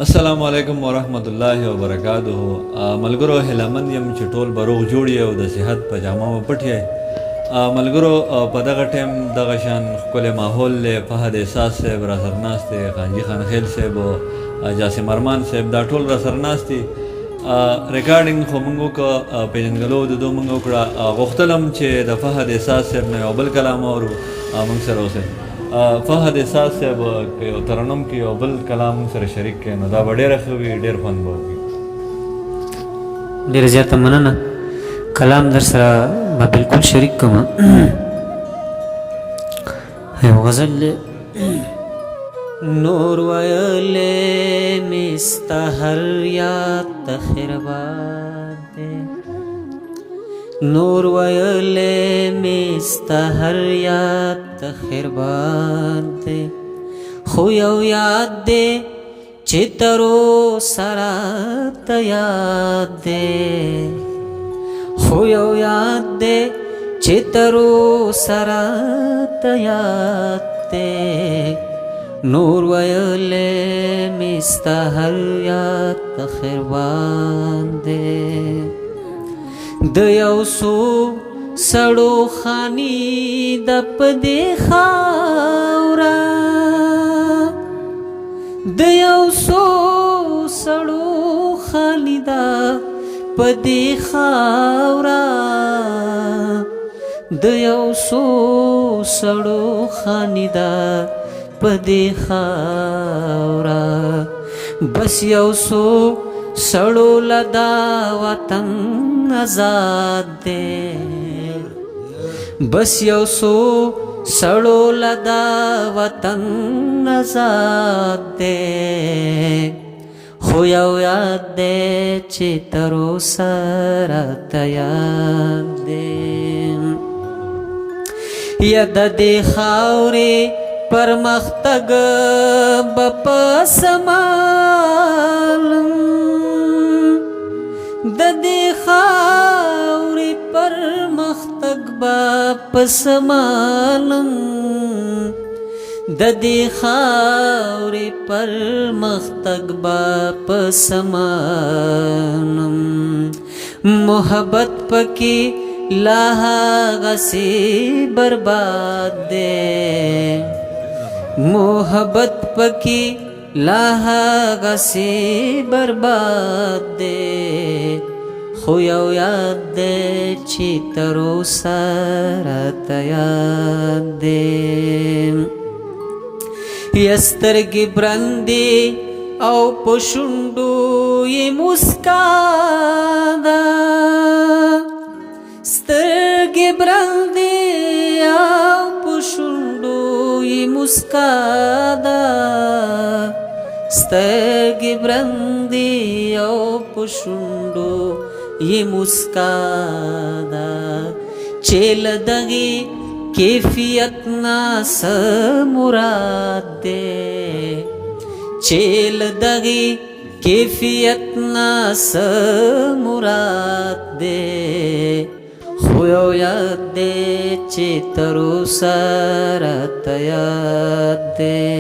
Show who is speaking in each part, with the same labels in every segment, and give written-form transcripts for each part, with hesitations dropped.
Speaker 1: السلام علیکم ورحمت الله وبرکاته. ملګرو، هیلمند یم چې ټول به روغ جوړ یې او د صحت په جامه به پټ یې. ملګرو، په دغه ټایم دغه شان ښکلی ماحول دی. فهد احساس صاحب را سره ناست دی، خانجي خانخیل صاحب، جاسم ارمان صاحب، دا ټول را سره ناست دي. ریکارډینګ خو مونږ وکړ، پېژندګلو د دوی مونږ وکړه. غوښتلم چې د فهد احساس صاحب نه یو بل کلام واورو. مونږ سره اوسئ. فهد احساس صاحب، که یو ترنم کې یو بل کلام مونږ سره شریک کړئ نو دا به ډېره ښه وي، ډېر خوند به وکړي.
Speaker 2: ډېره زیاته مننه. کلام در سره به بالکل شریک کوم. یو غزل دی. نور ویلې مې ستا هر یاد ته خیرباد دی، نور ویلې مې ستا هر یاد ته خیرباد دی، خو یو یاد دی چې تر اوسه راته یاد دی، خو یو یاد دی چې تر اوسه راته یاد دی. نور ویلې مې ستا هر یاد ته خیرباد دی. د یو څو سړو خاني د په دې خاوره، د یو څو سړو خاني ده په دې خاوره، د یو څو سړو خاني ده په دې خاوره، بس یو څو سړو له دا وطن آزاد دی، بس یو څو سړو له دا وطن آزاد دی، خو یو یاد دی چې تر اوسه راته یاد دی. یا د دې خاورې پرمختګ به په سمالم، د دې خاورې پرمختګ به په سمالم، د دې خاورې پرمختګ به په سمالم، محبت پکې لا هغسې برباد دی، محبت پکې لا هغسې برباد دی، خو یو یاد دی چې تر اوسه راته یاد دی. یا سترګې برندې او په شونډو یې مسکا ده، سترګې برندې او په شونډو یې مسکا ده، سترګې برندې او په شونډو یې مسکا ده، چې له دغې کیفیت نه څه مراد دی، چې له دغې کیفیت نه څه مراد دی، خو یو یاد دی چې تر اوسه راته یاد دی.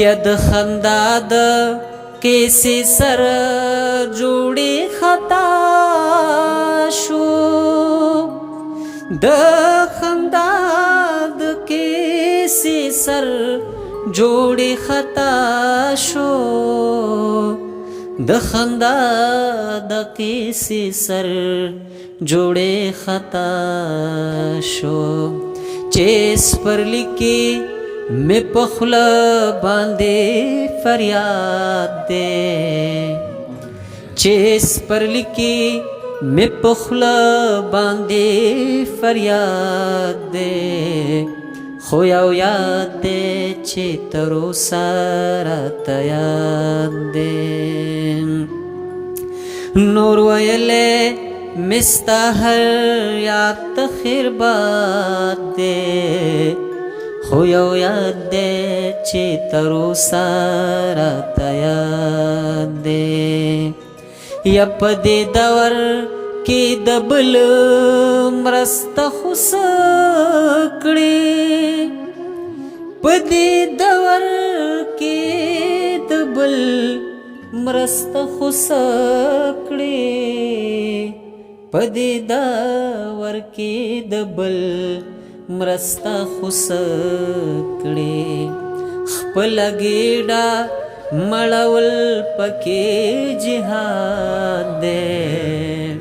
Speaker 2: یا د خندا د کیسې سره جوړې خطا شو، د خندا د کیسې سر جوړې خطا شو، د خندا د کیسې سر جوړې خطا شو، چې سپرلي کې مې په خوله باندې فریاد دی، چې سپرلي کې مې په خوله باندې فریاد دی، خو یو یاد دی چې تر اوسه راته یاد دی. نور ویلې مې ستا هر یاد ته خیرباد دی، خو یو یاد دی چې تر اوسه راته یاد دی. یا په دې دور کې د بل مرسته خو څه کړې، په دې دور کې د بل مرسته خو څه کړې، په دې دور کې د بل مرسته خو څه کړې. خپله ګېډه مړول پکې جهاد دی،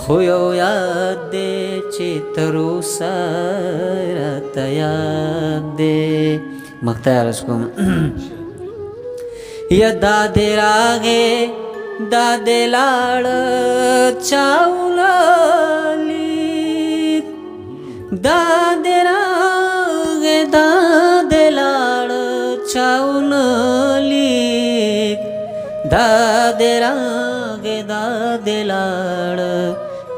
Speaker 2: خو یو یاد دی چې تر اوسه راته یاد دی. مقطع عرض کوم. یا دا دې راغې دا دې لاړ چاونه لید، دا دې راغې دا دې لاړ چاونه لید، دا دې راغې دا دې لاړ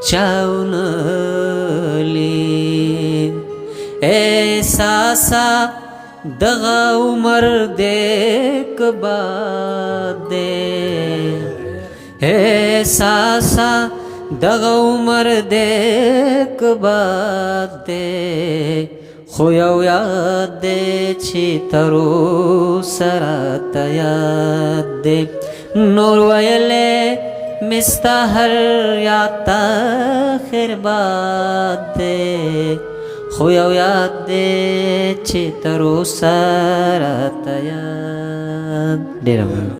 Speaker 2: چاونه لید. احساسا دغه عمر دې کباد دې، احساسا دغه عمر دې کباد دې، خو یو یاد دې چې تر اوسه راته یاد دې. نور ویلې مستا هر یاد ته خیر باد دی، خو یو یاد دی چې تر اوسه راته یاد. ډېره مننه.